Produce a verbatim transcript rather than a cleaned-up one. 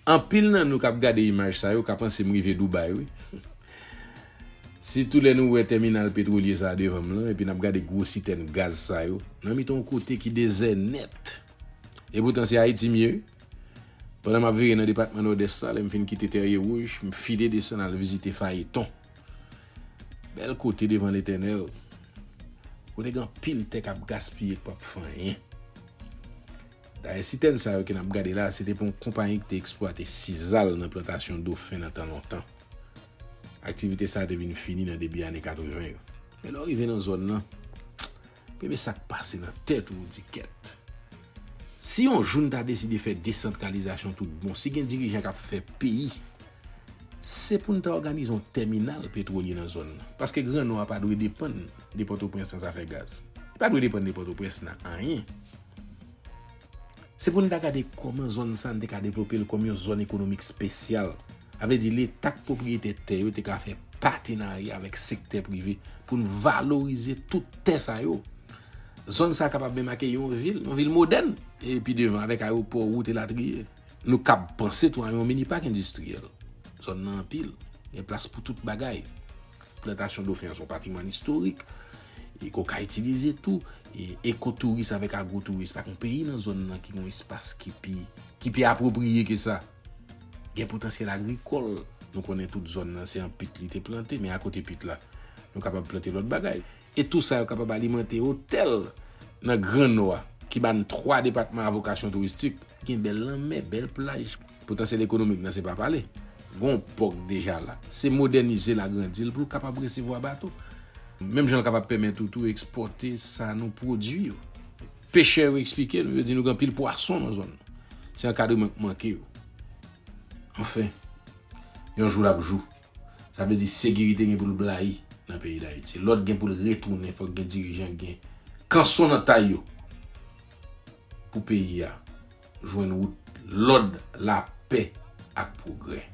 Anpil nan nou k ap gade imaj sa yo ka panse m rive Dubai, wi. Sitou lè nou wè tèminal petwolye sa a devan m lan, epi n ap gade gwo sitèn gaz sa yo. Nan mitan yon kote ki dezè nèt. E poutan se Ayiti m ye, wi. Pandan m ap vire nan depatman Nòdès la, lè m fin kite Tèrye Wouj, m file desann al vizite Fayeton. Bèl kote devan Letènèl. Kote gen anpil tè k ap gaspiye, k p ap fè anyen. Dayè, sitèn sa yo ke n ap gade la, se te pou yon konpayi ki te eksplwate sizal nan plantasyon dofen nan tan lontan. Aktivite sa a te vin fini nan debi ane katreven yo. Men lè w rive nan zòn nan, premye sa k pase nan tèt ou, ou di kèt. Si yon jou n ta deside fè desantralizasyon tout bon, si gen dirijan k ap fè peyi, se pou n ta òganize yon tèminal petwolye nan zòn nan. Paske Gran Nò a pa dwe depann de Pòtoprens nan zafè gaz. Li pa dwe depann de Pòtoprens nan anyen. Se pou n ta gade kòman zòn sa a n te ka devlope l kòm yon zòn ekonomik espesyal. Sa vle di Leta ak pwopriyetè tè yo te ka fè patenarya avèk sektè prive pou n valorize tout tè sa yo. Zòn sa a kapab menm akeyi yon vil, yon vil modèn, e pi devan avèk ayewopò, wout elatriye. Nou kab panse tou a yon mini pak endistriyèl. Zòn nan anpil, gen plas pou tout bagay. Plantasyon dofen an se yon patrimwàn istorik, e ke w ka itilize tou, e ekotouris avèk agwotouris, pa gen yon peyi nan zòn nan ki gen yon espas ki pi, ki pi apwopriye ke sa. Gen potansyèl agrikòl, nou konnen tout zòn nan se an pit li te plante, men akote pit la, nou kapab plante lòt bagay. E tou sa yo kapab alimante otèl nan Gran Nò a, ki ba n twa depatman a vokasyon touristik. Gen bèl lanmè, bèl plaj. Potansyèl ekonomik nan se pa pale. Gen yon pò k deja la. Se modènize l, agrandi l pou l kapab resevwa bato. Menm jan l kapab pèmèt ou tou ekspòte sa nou pwodui yo. Pechè yo eksplike nou, yo di nou gen anpil pwason nan zòn nan. Se ankadreman k manke yo. Anfen, yon jou l ap jou. Sa vle di sekirite gen pou l blayi nan peyi Dayiti. Lòd gen pou l retounen, fòk gen dirijan k gen kanson nan tay yo pou peyi a jwenn wout lòd, lapè ak pwogrè.